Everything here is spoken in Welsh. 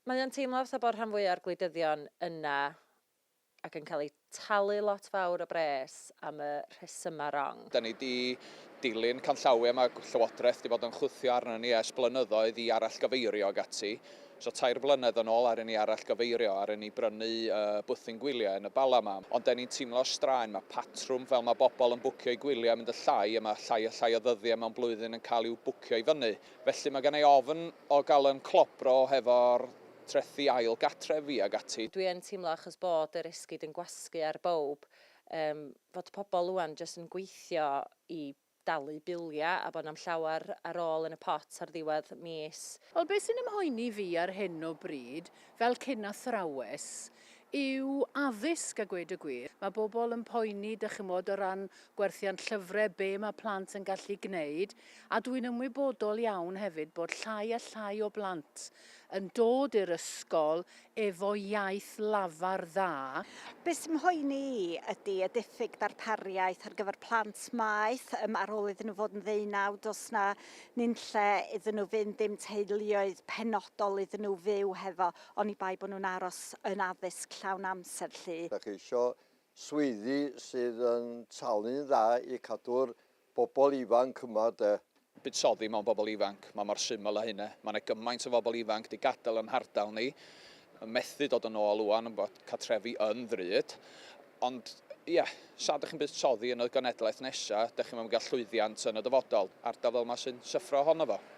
Mae o'n teimlo fatha bod rhan fwya o'r gwleidyddion yna ac yn cael eu talu lot fawr o bres am y rhesymau rong. Da ni 'di dilyn canllawiau mae Llywodraeth 'di bod yn chwthio arnon ni ers blynyddoedd i arallgyfeirio ag ati. So 3 blynedd yn ôl aru ni arallgyfeirio, aru ni brynu bwthyn gwyliau yn y Bala 'ma. Ond 'da ni'n teimlo straen, mae patrwm fel mae bobl yn bwcio eu gwyliau yn mynd yn llai a mae llai a llai o ddyddiau mewn blwyddyn yn cael i'w bwcio i fyny. Felly mae gen i ofn o gael yn clobro hefo'r trethi ail gartrefi ag ati. Dwi yn teimlo achos bod yr esgid yn gwasgu ar bowb, yym fod pobl ŵan jyst yn gweithio i dalu biliau a bod na'm llawer ar ôl yn y pot ar ddiwedd mis. Wel, be sy'n ymhoeni fi ar hyn o bryd, fel cyn-athrawes, yw addysg a gweud y gwir. Mae bobl yn poeni, dych chimod, o ran gwerthiant llyfrau, be mae plant yn gallu gwneud, a dwi'n ymwybodol iawn hefyd bod llai a llai o blant yn dod i'r ysgol efo iaith lafar dda. Be sy'n mhoeni i ydy y diffyg darpariaeth ar gyfer plant maeth um, ar ôl iddyn nhw fod yn ddeunaw, does na nunlle iddyn nhw fynd, dim teuluoedd penodol iddyn nhw fyw hefo, oni bai bod nhw'n aros yn addysg llawn amser 'lly. Da chi isio swyddi sydd yn talu'n dda i cadw'r bobl ifanc yma de. Buddsoddi mewn bobl ifanc, mae mor syml â hynna. Mae yna gymaint o bobl ifanc 'di gadael yn hardal ni, yn methu dod yn ôl ŵan, bod cartrefi yn ddrud. Ond ie, sa dych chi'n buddsoddi yn y genedlaeth nesaf, dych chi'n mynd gael llwyddiant yn y dyfodol. Ardal fel yma sy'n syffro ohono fo.